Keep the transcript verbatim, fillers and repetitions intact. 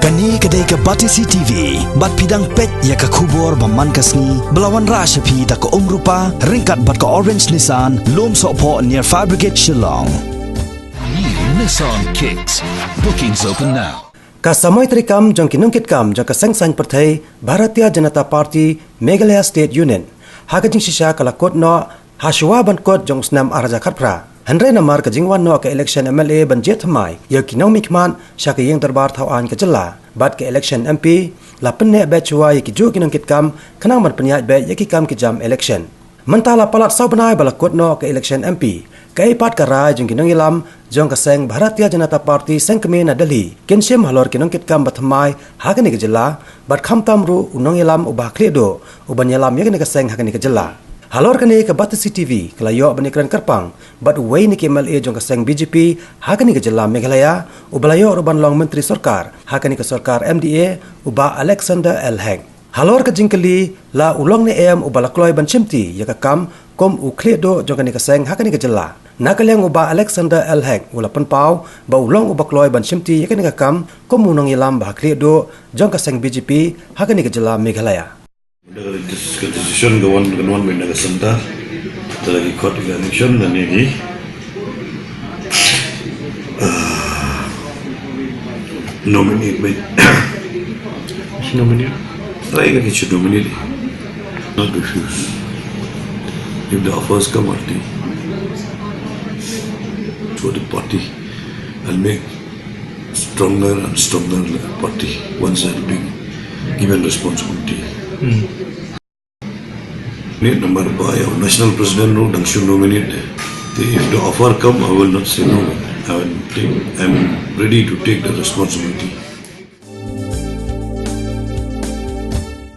Kane ka dei ka Batesi T V, bad phi dang peit ïa ka khubor ba man ka sngi, ba la wanrah sha phi da ka Umrupa, ryngkat bad ka Orange Nissan, Lumsohphoh near Fire Brigade Shillong. New Nissan Kicks. Bookings open now. Ka samoi treikam jong ki nongkitkam jong ka seng saiñ pyrthei Bharatiya Janata Party Meghalaya State Unit ha ka jingshisha ka la kut noh ha shuwa ban kut jong u snem ar hajar khatphra. Hynrei namar ka jingwan noh ka election M L A ban jied thymmai ïa ki nongmihkhmat sha ka ïing dorbar thaw aiñ ka jylla bad ka election M P, la pynneh beit shuwa ïa kijuh ki nongkitkam khnang ban pynïaid beit ïa ki kam ki jam election. Mynta la palat saw bnai ba la kut noh ka election M P, kaei pat ka rai jong ki nongïalam jong ka seng Bharatiya Janata Party seng kmie na Delhi kin shim halor ki nongkitkam ba thymmai ha kane ka jylla, bad khamtam ruh u nongïalam uba khlieh duh u ban ïalam ïa kane ka seng ha kane ka jylla. Halor kane ka Batesi T V ka la ïoh ban ïakren kyrpang bad uwei na ki M L A jong ka seng B J P ha kane ka jylla Meghalaya, uba la ïoh ruh ban long myntri sorkar ha kane ka sorkar M D A, u Bah Alexander L Hek. Halor ka jingkylli la u long ne em uba la kloi ban shimti ïa ka kam kum u khlieh duh jong kane ka seng ha kane ka jylla, na ka liang u Bah Alexander L Hek u la pynpaw ba u long uba kloi ban shimti ïa kane ka kam kum u nongïalam ba khlieh duh jong ka seng B J P ha kane ka jylla Meghalaya. Ka decision ka wan, ka wan mynta ka center. Te la ki khot ïa ka election, lane ki, ah, nominate beit. Nominate? Try ka ki should nominate. Not refuse. If the offers come, I'll take. To the party, I'll make stronger and stronger party once I'll be given responsibility. Ni namar ba ïa u national president ruh dang shu nominate. If the offer come, I will not say no. I will take, I'm ready to take the responsibility.